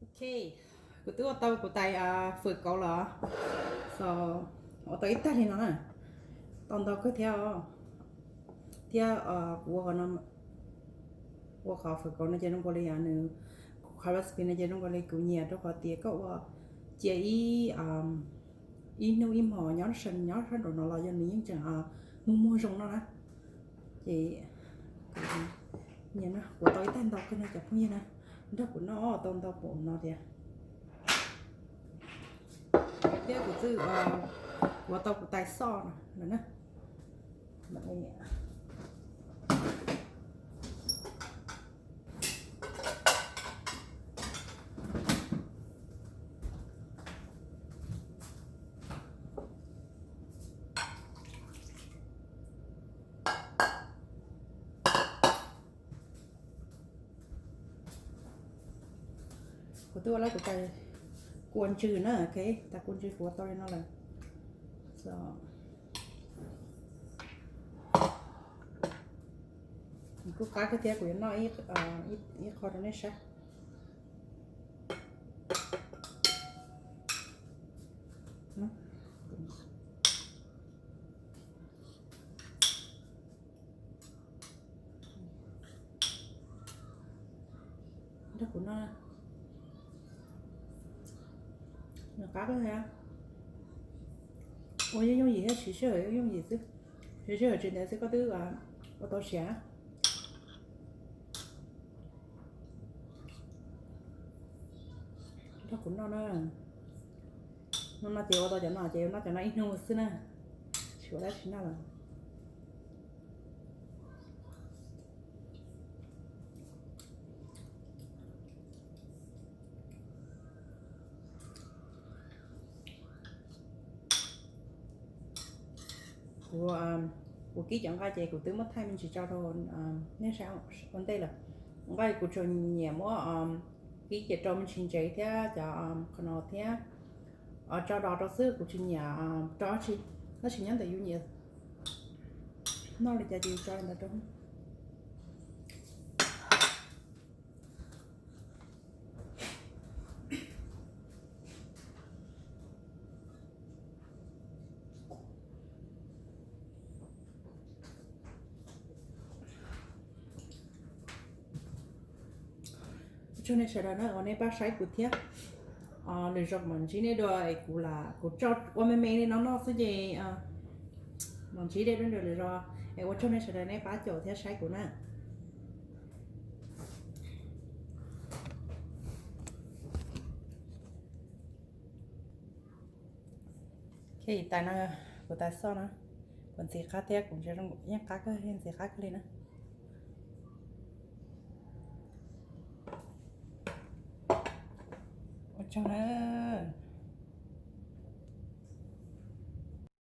Ok, kuv twb ua tau kuv tais fawm kauv los, ua tau ib tag li no na, tau ntau kawg thiab. Thiab kuv ua qhov no, ua qhov fawm kauv no ces zoo nkaus li nws, qhov recipe no ces zoo nkaus li kuv nyiam rau qhov tias koj ua cia ib ib hnub ib hmos nyob sab nyob sab nraum no los yog nws yeej tseem muag muag zoo no na. Ces kuv tau ib tag ntau kawg no cov phooj ywg na, nrog kuv noj tau ntau pum no tias. Thiab kuv twb ua tau kuv tais xoj no lawm na. Kuv twb ua lawm kuv tais kua ntswg na, ok, tais kua ntswg kuv ua tau li no lawm. Kuj qab kawg thiab, kuv yuav noj ib qho rau nej saib. Nrog kuv noj, nws qab kawg thiab. Ua yeej yooj yim thiab, siv sij hawm yooj yim xwb, siv sij hawm tsis ntev xwb koj twb ua tau siav. Nrog kuv noj na. Hnub no ces ua tau cov no ces yuav noj cov no ib hnub xwb na, tsis ua dab tsi noj lawm. Kuv, kuv kib cov nqaij ces kuv twb muab thaij me ntsis tso rau nej saib ua ntej lawm. Nqaij kuv tsuas nyiam muab kib ces rau me ntsis ntsev thiab cov qhov no thiab tso dos rau xwb, kuv tsis nyiam rau dab tsi, tab sis nyob ntawm yus nyiam noj li cas ces yus tso li ntawd rau. Ua tsaug nej sawv daws na uas nej pab saib kuv thiab. Lwm zaus mam ntsib nej dua es kuv lam, kuv tso ua me me li no noj xwb ces mam ntsib nej dua lwm zaus es ua tsaug nej sawv daws nej pab caum thiab saib kuv na. Tais no, kuv tais xoj na, kuv ntxiv qab thiab, kuv yeej qab kawg, yeej ntxiv qab kawg li na. Ua tsaug na.